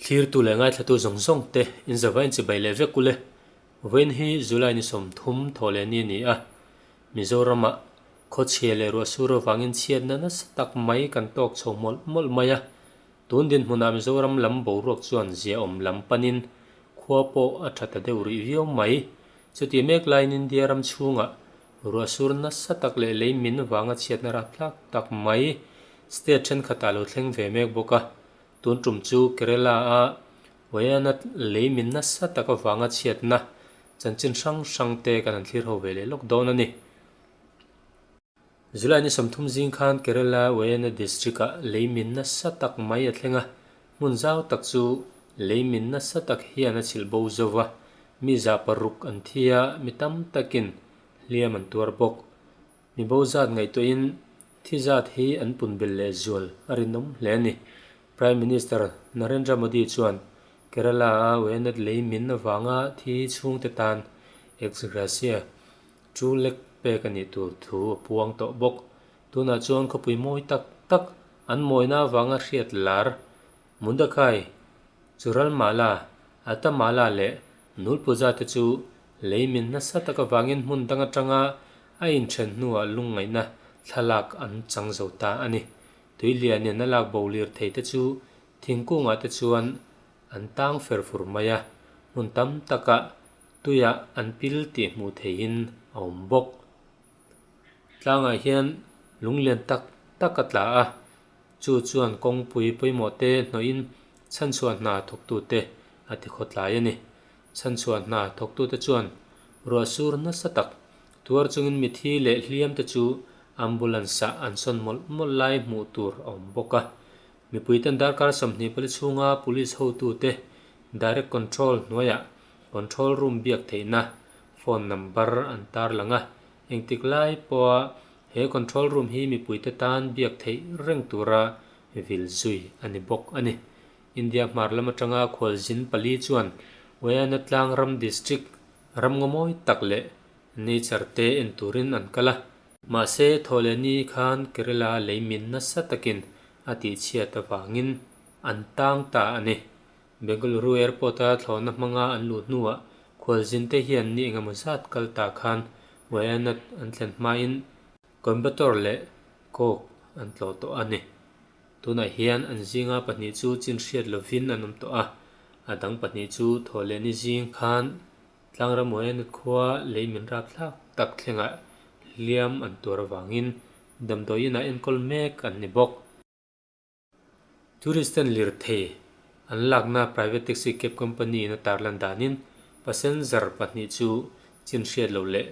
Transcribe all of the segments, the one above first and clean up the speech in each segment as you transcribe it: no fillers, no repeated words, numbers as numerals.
Thlirtu leh ngaithlatu zawng zawng te inzava inchibai leh vek ule. Vawiin hi July ni 30 thawh leh ni a ni a. Mizoramah khawchhia leh ruahsur avangin chhiatna nasa tak mai kan tawk chho mawlh mawlh mai a. Tun dinhmunah Mizoram lam boruak chuan ziaawm lam panin khua pawh a tha ta deuh rih viau mai. Chutih mek laiin India ram chhungah ruahsur nasa tak leh lei min vanga chhiatna rapthlak tak mai state thenkhatah lo thleng ve mek bawk a. Tun tum chu Kerala-a Wayanad lei min nasa tak avanga chhiatna chanchin hrang hrang te kan han thlir ho ve leh lawk dawn a ni. July ni 30 zing khan Kerala Wayanad District-ah lei min nasa tak mai a thleng a, hmun zau tak chu lei min nasa tak hian a chhilh bo zo va, mi 600 an thi a, mi tam takin hliam an tuar bawk. Mi bo zat ngaihtuahin thi zat hi an pun belh leh zual a rinawm hle a ni. Prime Minister Narendra Modi chuan Kerala-a Wayanad lei min avanga thi chhungte tan ex gratia chu lek pek a nih tur thu a puang tawh bawk. Tunah chuan khawpui mawi tak tak an mawina avanga hriat lar Mundakai, Churalmala, Attamala leh Nulpuja te chu lei min nasa tak avangin hmun dang atanga a inthen hnuah lungngaihna thlalak an chang zo ta a ni. Tui lianin a lak bo lir thei te chu thingkungah te chuan an tang fer fur mai a, hmun tam takah tuiah an pil tih hmuh theihin a awm bawk. Tlangah hian lunglian tak tak a tla a, chu chuan kawngpui pawimawh te hnawhin chhanchhuah hna thawktute a ti khawtlai a ni. Chhanchhuah hna thawktute chuan ruah sur nasa tak tuar chungin mithi leh hliam te chu ambulance-ah an sawn mawlh mawlh lai hmuh tur a awm bawk a. Mipuiten darkar 24 chhunga police hotute direct control hnuaiah control room biak theihna phone number an tarlang a, engtik lai pawha he control room hi mipuite tan biak theih reng tura vil zui a ni bawk a ni. India hmar lam atanga khualzin pali chuan Wayanad tlang ram district ram ngawmawi tak leh nature te en turin an kal a. Mahse, Thawhlehni khan Kerala lei min nasa takin a tihchhiat avangin an tang ta a ni. Bengaluru Airport-a thlawhna hmanga an luh hnuah khualzinte hian ni engemaw zat kal ta khan Wayanad an thlen hmain Coimbatore leh Coorg an tlawh tawh a ni. Tunah hian an zinga pahnih chu chin hriat lovin an awm tawh a, a dang pahnih chu Thawhlehni zing khan Tlangram Wayanad khua lei min rapthlak tak thlengah hliam an tuar avangin damdawi inah enkawl mek an ni bawk. Tourist ten lirthei an lakna private taxi cab company in a tarlan danin passenger pahnih chu chin hriat loh leh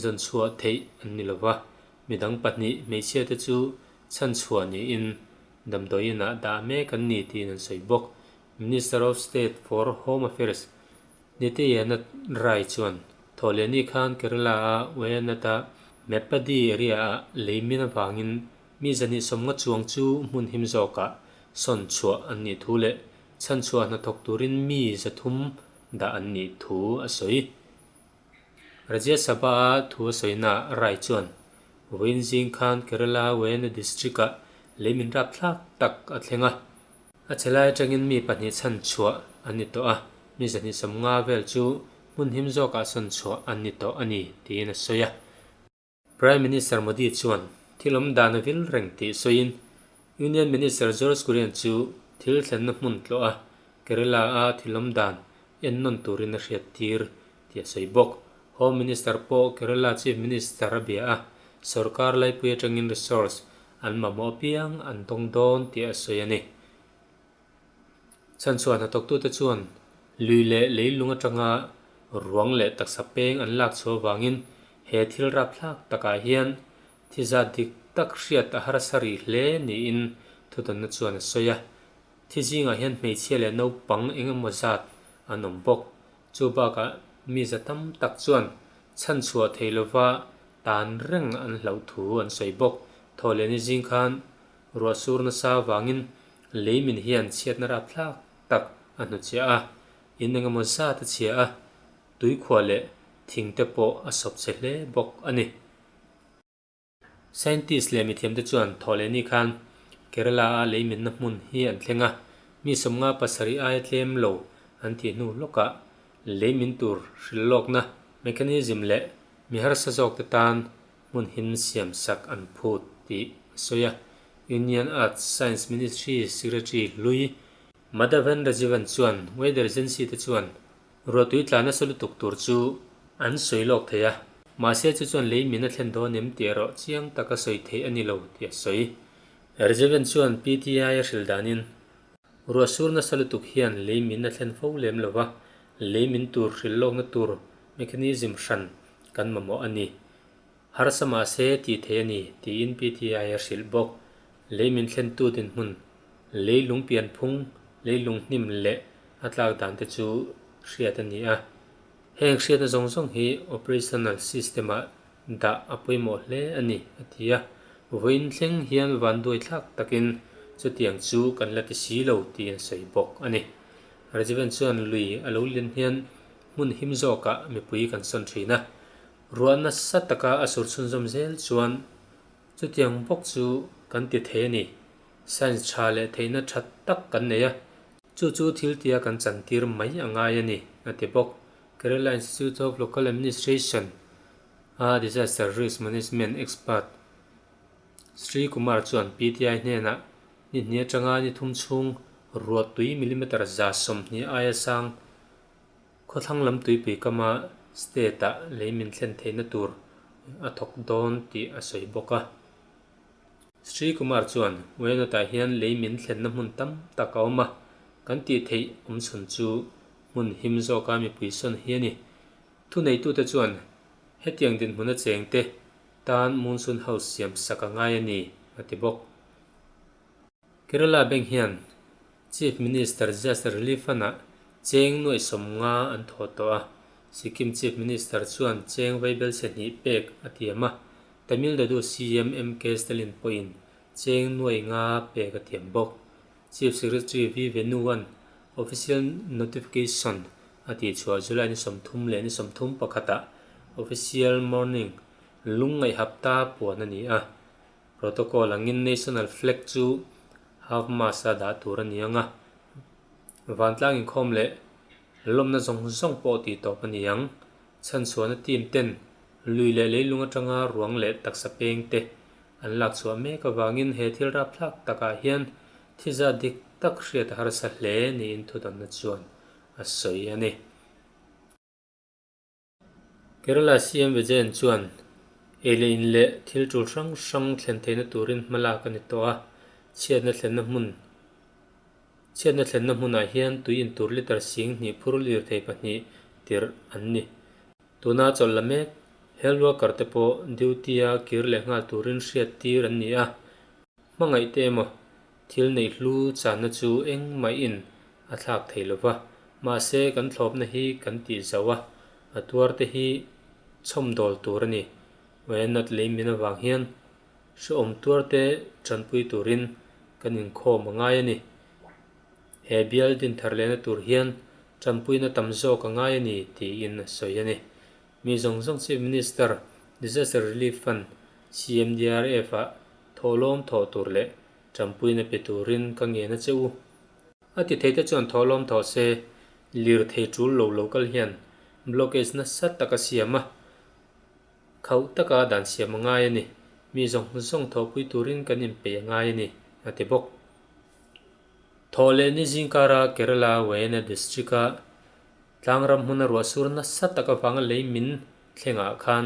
zawn chhuah theih an ni lova, midang pahnih hmeichhia te chu chhanchhuah niin damdawi inah dah mek an ni tiin an sawi bawk. Minister of State for Home Affairs Nityanand Rai chuan Thawhlehni khan Kerala-a Wayanad-a Meppadi area-ah lei min avangin Mi 150 chuang chu hmun him zawkah sawn chhuah an nih thu leh chhanchhuah hnathawk turin mi 300 dah an nih thu a sawi. Rajya Sabha-a thu a sawinaah Rai chuan, Vawiin zing khan Kerala Wayanad District-ah lei min rapthlak tak a thleng a. A che lai atangin mi pahnih chhanchhuah an ni tawh a, mi 150 vel chu hmun him zawkah sawn chhuah an ni tawh a ni, tiin a sawi a. Prime Minister Modi chuan thil awm dan a vil reng tih sawiin Union Minister George Kurian chu thil thlenna hmun tlawh a, Kerala-a thil awm dan en nawn turin a hriat tir tih a sawi bawk. Home Minister pawh Kerala Chief Minister a bia a, sorkar laipui atangin resource an mamawh apiang an dawng dawn tih a sawi a ni. Chhanchhuah hnathawktute chuan lui leh leilung atanga ruang leh taksa peng an lak chhuah avangin he thil rapthlak takah hian thi zat dik tak hriat a harsa rih hle niin thudawnna chuan a sawi a. Thi zingah hian hmeichhia leh naupang eng emaw zat an awm bawk. Chu bakah mi za tam tak chuan chhanchhuah thei lova tan reng an hlauh thu an sawi bawk. Thawhlehni zing khan Ruah sur nasa avangin lei min hian chhiatna rapthlak tak a hnuchhiah a, in engemaw zat a chhia a, tuikhuah leh thing te pawh a sawp chhe hle bawk a ni. Scientist leh mithiamte chuan thawhlehni khan Kerala-a lei minna hmun hi an thleng a. Mi 57 aia tlem lo an tih hnu lawkah lei min tur hrilh lawkna mechanism leh mi harsa zawkte tan hmun him siam sak an phut tih a sawi a. Union Earth Science Ministry Secretary hlui Madhavan Rajeevan chuan weather agency te chuan ruahtui tla nasa lutuk tur chu an sawi lawk thei a, mahse chu chuan lei min a thlen dawn em tih erawh chiang taka sawi theih a ni lo tih a sawi. Rajeevan chuan PTI a hrilh danin ruah sur nasa lutuk hian lei min a thlen fo lem lo va, lei min tur hrilh lawkna tur mechanism hran kan mamawh a ni. Harsa mahse tih theih a ni, tiin PTI a hrilh bawk. Lei min thlentu dinhmun, lei lung pianphung, lei lung hnim leh a tlak dan te chu hriat a ni a. Heng hriatna zawng zawng hi operational system-ah dah a pawimawh hle a ni, a ti a. Vawiin thleng hian vanduai thlak takin chutiang chu kan la ti si lo tiin a sawi bawk a ni. Rajivan chuan lui a lo lian hian hmun him zawkah mipui kan sawn thin a. Ruah nasa taka a sur chhunzawm zel chuan chutiang bawk chu kan ti thei a ni. Science tha leh theihna tha tak kan nei a, chu chu thil tia kan chantir mai a ngai a ni, a ti bawk. Kerala Institute of Local Administration a Disaster Risk Management expert Sri Kumar chuan PTI hnenah ni hnih atanga ni thum chhung ruah tui millimeter 120 aia sang Khawthlang lam tuipui kama state-ah lei min thlen theihna tur a thawk dawn tih a sawi bawk a. Sri Kumar chuan Wayanad-ah hian lei min thlenna hmun tam tak a awm a, kan tih theih awm chhun chu hmun him zawka mipui sawn hi a ni. Thuneitute chuan hetiang dinhmuna chengte tan Monsoon House siam sak a ngai a ni, a ti bawk. Kerala Bank hian Chief Minister Disaster Relief Fund-ah cheng nuaih 50 an thawh tawh a, Sikkim Chief Minister chuan cheng vaibelchhe hnih pek a tiam a, Tamil Nadu CM MK Stalin pawhin cheng nuaih nga pek a tiam bawk. Chief Secretary V Venu-a'n official notification a tihchhuah July ni 30 leh ni 31 ah official mourning lungngaih hapta puan a ni a. Protocol angin National Flag chu half mast a dah tur a ni ang a, vantlang inkhawm leh lawmna zawng zawng pawh tih tawp a ni ang. Chhanchhuahna team ten lui leh leilung atanga ruang leh taksa peng te an lak chhuah mek avangin he thil rapthlak takah hian thi zat dik tak hriat a harsa hle niin thudanna chuan a sawi a ni. Kerala CM Vijayan chuan ei leh in leh thil tul hrang hrang thlen theihna turin hma lak a ni tawh a, chhiatna thlenna hmun chhiatna thlenna hmunah hian tui in tur litre 2000 phur lirthei pahnih tirh an ni. Tuna chawlh la mek health worker te pawh duty a kir leh nghal turin hriat tir an ni a, hmangaih te emaw Thil neih hlu channa chu engmahin a thlak thei lo va, mahse kan thlawpna hi kan tih zauh a, a tuar te hi chhawmdawl tur a ni. Wayanad lei min avang hian hrehawm tuar te tanpui turin kan inkhawm a ngai a ni. He bial dinthar lehna tur hian tanpuina tam zawk a ngai a ni tiin a sawi a ni. Mi zawng zawng Chief Minister Disaster Relief Fund, CMDRF, ah thawhlawm thawh tur leh Ṭampuina pe turin ka ngen a che u. A ti theite chuan thawhlawm thawh se, lirthei ṭul lo lo kal hian blockage nasa tak a siam a, khauh taka dan siam a ngai a ni. Mi zawng zawng thawhpui turin kan inpeih a ngai a ni, a ti bawk. Thawh leh ni zingkara Kerala Wayanad District-a tlangram hmuna ruah sur nasa tak avanga lei min thlengah khan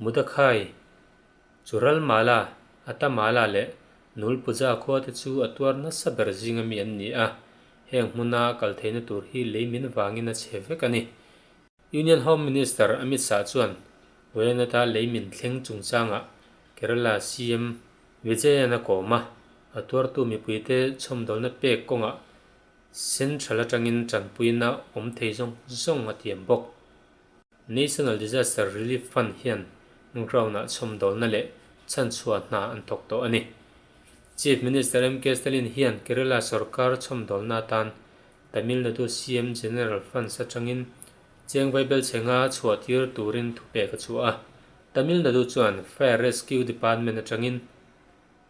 Mudakhai Chural Mala, Ata Mala leh Nul Puja khua te chu a tuar nasa ber zinga mi an ni a, heng hmuna kal theihna tur hi lei min vangin a chhe vek a ni. Union Home Minister Amit Shah chuan Wayanad-a lei min thleng chungchangah Kerala CM Vijayan a kawm a, a tuartu mipuite chhawmdawlna pek kawngah Central atangin tanpuina awm thei zawng zawng a tiam bawk. National Disaster Relief Fund hian ground-ah chhawmdawlna leh chhanchhuah hna an thawk tawh a ni. Chief Minister MK Stalin hian Kerala sorkar chhawmdawlna atan Tamil Nadu CM General Funds atangin cheng vaibelchhenga chhuah tir turin thupek a chhuah a. Tamil Nadu chuan Fire Rescue Department atangin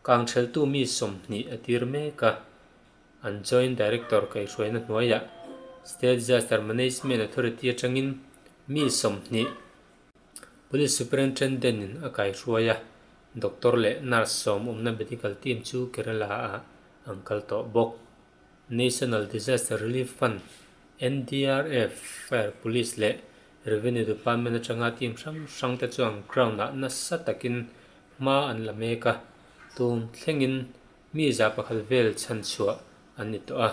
kangtheltu mi 20 a tir mek a. An Joint Director kaihhruaina hnuaiah State Disaster Management Authority atangin mi 20 Police Superintendent-in a kaihruai a, doctor leh nurse 10 awmna medical team chu Kerala-ah an kal tawh bawk. National Disaster Relief Fund, NDRF, Fire Police leh Revenue Department atanga team hrang hrangte chuan ground-ah nasa takin hma an la mek a, tun thlengin mi 100 vel chhan chhuah an ni tawh a.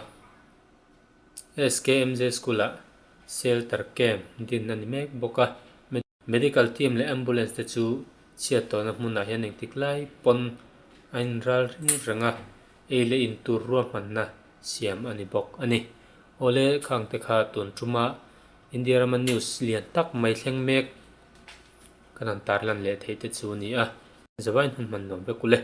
SKMJ School-ah Shelter Camp din a ni mek bawk a. Medical team leh ambulance te chu chhiat tawhna hmunah hian engtik lai pawn a inral ring reng a, ei leh in tur ruahmanna siam a ni bawk a ni. Awle khang te kha tun tuma India rama news lian tak mai thleng mek kan han tarlan leh theih te chu a ni a. Zavain hun hman nuam vek u le.